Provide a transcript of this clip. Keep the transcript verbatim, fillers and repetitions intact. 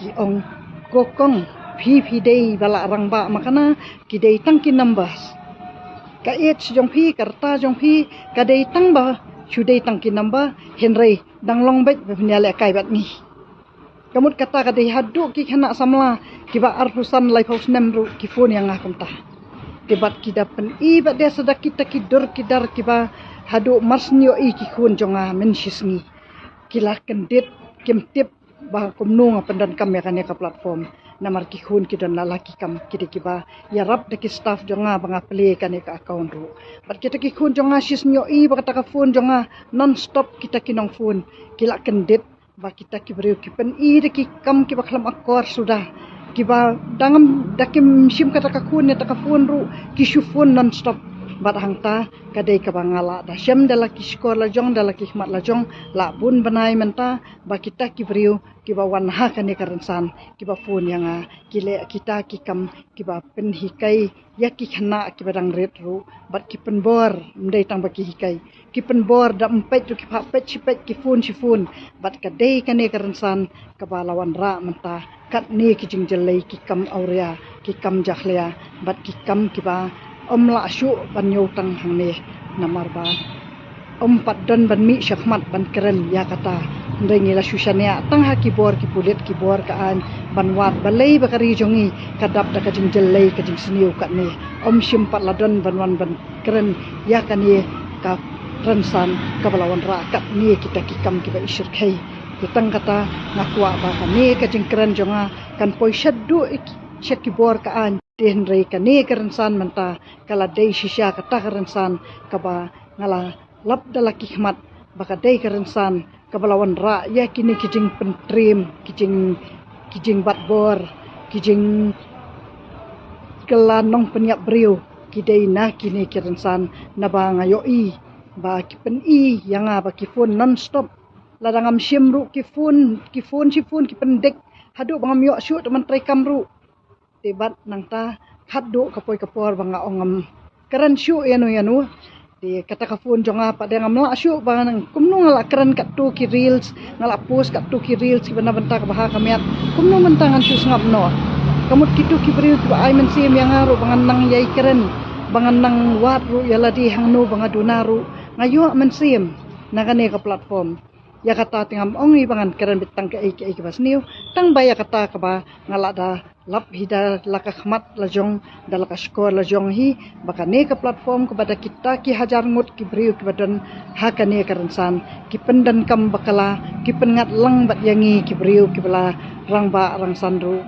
Ki ong, ko kong, phi phi dei ba la rangbah ma kane, ki dei tang ki numbers. Ka age jong phi, ka rta jong phi, ka dei tang ba shu dei tang ki number, hynrei dang long beit ba phin ïalehkai bad ngi. Ka mut kata ka dei haduh ki khynnah samla kiba arphew san laiphew snem ruh ki phone ïa nga kumta. Te bad ki da pyni bad de sa da kita ki dur ki dar kiba haduh mar shen ïohi ki khun jong nga mynshisngi. Ki la kyndit, kim tip ba kumno nga pyndonkam ïa kane ka platform. Namar ki khun ki don la la ki kam, ki dei kiba ïarap da ki staff jong nga ba nga plie kane ka account ruh. Bad kita ki khun jong nga shisngi ïohi ba kata ka phone jong nga non stop kita ki nong phone. Ki la kyndit ba kita ki briew ki pyni da ki kam kiba khlem akor suda. Kiba dang da kim shim kata ka khun ne kata ka phone ruh, ki shu phone non stop. Bad hangta ka dei kaba nga la da shem da la ki shkor la jong, da la ki khmat la jong, la bun bnai mynta ba kita ki briew kiba wan ha kane ka rynsan, kiba phone ïa nga, ki leh kita ki kam kiba pynhikai ïa ki khynnah kiba dang rit ruh, bad ki pynbor, ym dei tang ba ki hikai, ki pynbor da ym peit ruh, ki phah peit shi peit, ki phone shi phone. Bad ka dei kane ka rynsan kaba la wanrah mynta katne ki jingjyllei, ki kam awria, ki kam jakhlia, bad ki kam kiba ym lah shuh ban ïoh tang hangne. Namar ba ym pat don ban mih shakhmat ban kren ïa kata. Hynrei ngi la shu shaniah tang ha ki bor ki pulit, ki bor ka aiñ, ban wad balei ba ka ri jong ngi ka dap da ka jingjyllei, ka jingsniew katne. Ym shym pat la don ban wan ban kren ïa kane ka rynsan kaba la wanrah katne kita ki kam kiba ishyrkhei. Te tang kata nga kwah ba kane ka jingkren jong nga kan poi shaduh sha ki bor ka aiñ. Te hynrei kane ka rynsan mynta ka la dei shisha kata ka rynsan kaba nga la lap da la ki khmat ba ka dei ka rynsan kaba la wanrah ïa kine ki jingpyntriem, ki jing, ki jingbat bor, ki jing, kylla nongpynïap briew, ki dei na kine ki rynsan. Naba nga ïohi ba ki pyni ïa nga ba ki phone non stop. Lada ngam shim ruh ki phone, ki phone shi phone ki pyndik haduh ba ngam ïoh shuh tang ban trei kam ruh. Te bad nangta haduh ka poi ka por ba nga ong ngam kren shuh ïano ïano. Te kata ka phone jong nga pat de ngam lah shuh ba nang kumno nga lah kren katto ki reels, nga lah post katto ki reels kiba na bynta kaba ha ka miat. Kumno mynta ngan shu sngap noh? Ka mut kito ki briew kiba ai mynsiem ïa nga ruh ba ngan nang ïai kren, ba ngan nang wad ruh ïa lade hangno ba nga duna ruh, nga ïoh mynsiem na kane ka platform. Ïa kata te ngam ong hi ba ngan kren beit tang kaei kaei kaba sniew, tang ba ïa kata kaba nga la da lap hi da la ka khmat la jong, da la ka shkor la jong hi, ba kane ka platform kaba da kita ki hajar ngut ki briew kiba don ha kane ka rynsan ki pyndonkam bakla, ki pynngat lang bad ïa ngi ki briew kiba la rangbah rangsan ruh.